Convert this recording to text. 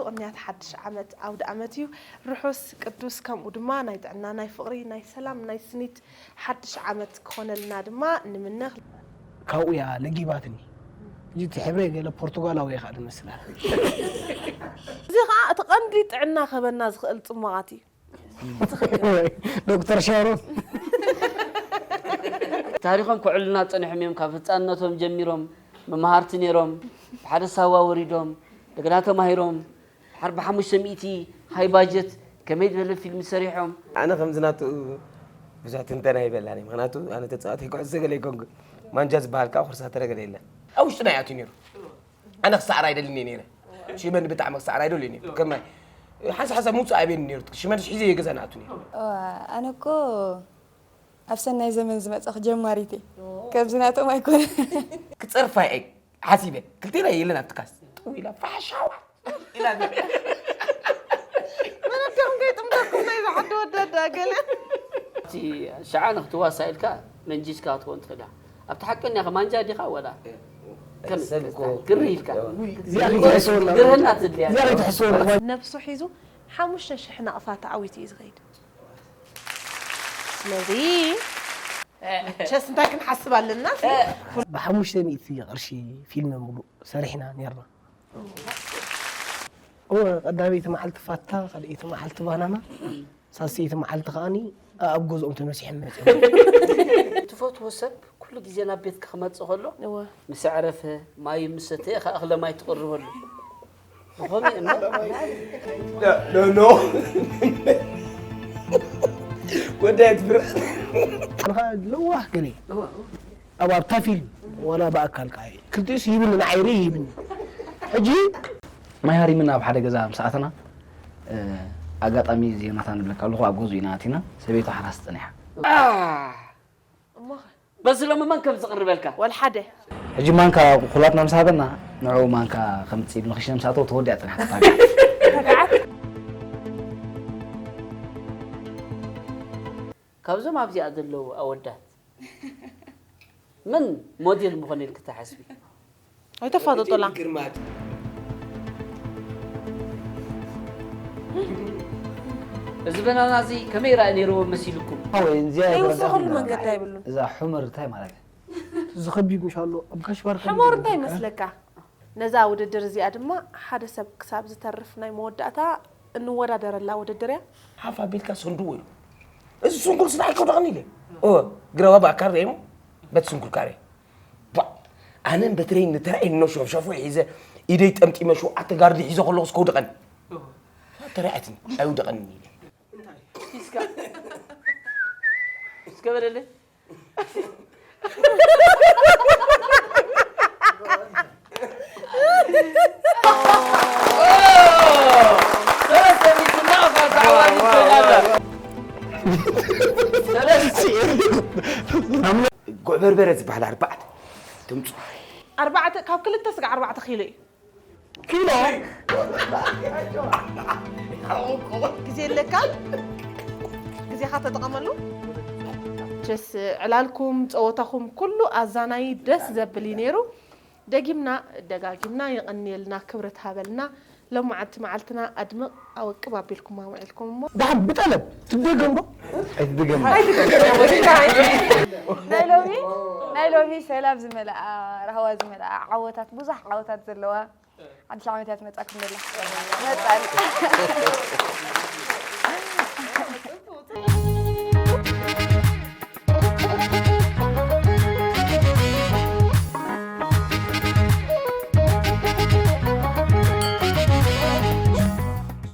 ቅንያት ሓድሽ ዓመት ኣውደ ኣመት እዩ። ርሑስ፣ ቅዱስ፣ ከምኡ ድማ ናይ ጥዕና፣ ናይ ፍቕሪ፣ ናይ ሰላም፣ ናይ ስኒት ሓድሽ ዓመት ክኾነልና ድማ ንምነ። ካብኡ እያ ለጊባትኒ። ሕጂ እቲ ሕብረይ ገለ ፖርቱጋላዊ እየ ከዓ ዝመስላ። እዚ ከዓ እቲ ቀንዲ ጥዕና ክህበና ዝኽእል ጽሟቓት እዩ። ዶክተር ሻሮን ታሪኾም ክዕሉና ጸኒሖም እዮም። ካብ ህፃንነቶም ጀሚሮም መምሃርቲ ነይሮም። ብሓደ ሳዋ ወሪዶም፣ እንደገና ተማሂሮም፣ ድሓር ብሓሙሽተ ሚእቲ ሃይ ባጀት ከመይ ዝበለ ፊልም ሰሪሖም። ኣነ ከምዚ ናቱ ብዙሕ ትንተና ይበላኒ። ምክንያቱ ኣነ ተፃዋታይ ኩዕሶ ገለ ይኮንኩ። ማንጃ ዝበሃል ከዓ ኩርሳተረ ገለ የለን። ኣብ ውሽጥና ይኣትዩ ነይሩ። ኣነ ክሰዕር ኣይደልን እየ ነይረ። ሽመን ብጣዕሚ ክሰዕር ኣይደልን እየ። ከማይ ሓንሳ ሓንሳ ምውፅእ ኣበየኒ ነይሩ። ሽመን ሒዘ እየ ገዛ ንኣቱ ነይሩ። ኣነ እኮ ኣብ ሰናይ ዘመን ዝመፀኹ ጀማሪት እየ። ከምዚ ናቶም ኣይኮነ። ክፀርፋ እየ ሓሲበ። ክልቴና የለን ኣብቲ ካስ። ጥው ኢላ ፋሻዋ ኢላ መነደኹም ከይጥምተኩም ናይ ዝዓዲ ወዳዳ ገለ እቲ ሽዓ ንክትዋሳ ኢልካ መንጂስካ ክትኮን ትኽእል ኢኻ። ኣብቲ ሓቀኛ ከ ማንጃ ዲኻ ወላ ከመይ? ሰብ እኮ ግርህ ኢልካ እዚኣ ከይትሕስወላ ግርህና ትድልያ እዚኣ ከይትሕስወላ ነብሱ ሒዙ ሓሙሽተ ሽሕ ናቕፋ ተዓዊቱ እዩ ዝኸይድ። ስለዚ መቸስ እንታይ ክንሓስብ ኣለና? ብሓሙሽተ ሚእቲ ቅርሺ ፊልም ሙሉእ ሰሪሕና ነርና። እወ፣ ቀዳመይቲ መዓልቲ ፋታ፣ ካልኣይቲ መዓልቲ ባናና፣ ሳልሰይቲ መዓልቲ ከዓኒ ኣብ ገዝኦም ተመሲሖም መፅኦም። ትፈትዎ ሰብ ኩሉ ግዜ ናብ ቤትካ ክመፅእ ከሎ እወ ምስ ኣዕረፈ ማይ ምስ ሰተየ ከ እኽለ ማይ ትቕርበሉ። ዝኾነ እምበር ኖ ኖ ወዳየት ብርዕ ኣነ ከዓ ለዋህ ገለ ኣብ ኣብታ ፊልም ዋላ ብኣካል ከዓ ክልቲኡስ ይብኒ ንዓይሪ ይብኒ። ሕጂ ማይ ሃሪምና ኣብ ሓደ ገዛ ምስ ኣተና ኣጋጣሚ ዜናታ ንብለካ ኣለኹ ኣብ ገዝኡ ኢና ኣቲና ሰበይቱ ሓራስ ፀኒሓ። እሞ ኸ በዚ ሎሚ መን ከም ዝቕርበልካ? ወላ ሓደ ሕጂ ማንካ ኩላትና ምስ ሃበና ንዕኡ ማንካ ከምፅእ ኢሉ ንክሽነ ምስ ኣተወ ተወዲኣ ፀኒሓ ተጣቢያ። ተጋዓት ካብዞም ኣብዚኣ ዘለዉ ኣወዳት መን ሞዴል ምኾነ ኢልክ ትሓስቢ? ኣይተፋጠጦላ ግርማት እዚ በናና እዚ ከመይ ይረኣ ነይርዎ መሲልኩም? ወይ እንዚያ ይውስኸሉ የተረዳሁት መንገዲ ኣይብሉን። እዛ ሑመር እንታይ ማለት እዩ? ዝኸቢብ ምሻሎ ኣብ ጋሽ ባርካ ሕሞር እንታይ ይመስለካ? ነዛ ውድድር እዚኣ ድማ ሓደ ሰብ ክሳብ ዝተርፍ ናይ መወዳእታ እንወዳደረላ ውድድር እያ። ሓፍ ኣቢልካ ሰንድዎ ኢሉ እዚ ስንኩል ስራሕ ይከውደቐኒ ኢለ እወ ግረባ ብኣካል ርእየሞ በቲ ስንኩል ካሬ ቧ ኣነን በትረይ ንተራእየ ኖ ሸፍሸፎ ሒዘ ኢደይ ጠምጢመ ሸውዓተ ጋርዲ ሒዘ ከለኹስ ከውደቐኒ ተራእያትኒ ኣይውደቐኒ ኢለ እስከ እስከ በለለይ ጉዕ በርበረ ዝበሃል ኣርባዕተ ትምፁ ኣርባዕተ ካብ ክልተ ስጋ ኣርባዕተ ኪሎ እዩ። ኪሎ ግዜ ኣለካ ግዜኻ ተጠቐመሉ። ቸስ ዕላልኩም ፀወታኹም ኩሉ ኣዛናይ ደስ ዘብል እዩ ነይሩ። ደጊምና ደጋጊምና የቐንየልና ክብረት ሃበልና። ሎማዓንቲ መዓልትና ኣድምቕ ኣወቅብ ኣቢልኩም ኣውዒልኩም እሞ ደሓን ብጠለብ ትደገም ዶ ኣይትደገም ናይ ሎሚ ናይ ሎሚ ሰላም ዝመልኣ ራህዋ ዝመልኣ ዓወታት ብዙሕ ዓወታት ዘለዋ ሓድሽ ዓመት እያ ትመፃኩም ዘላ መፃል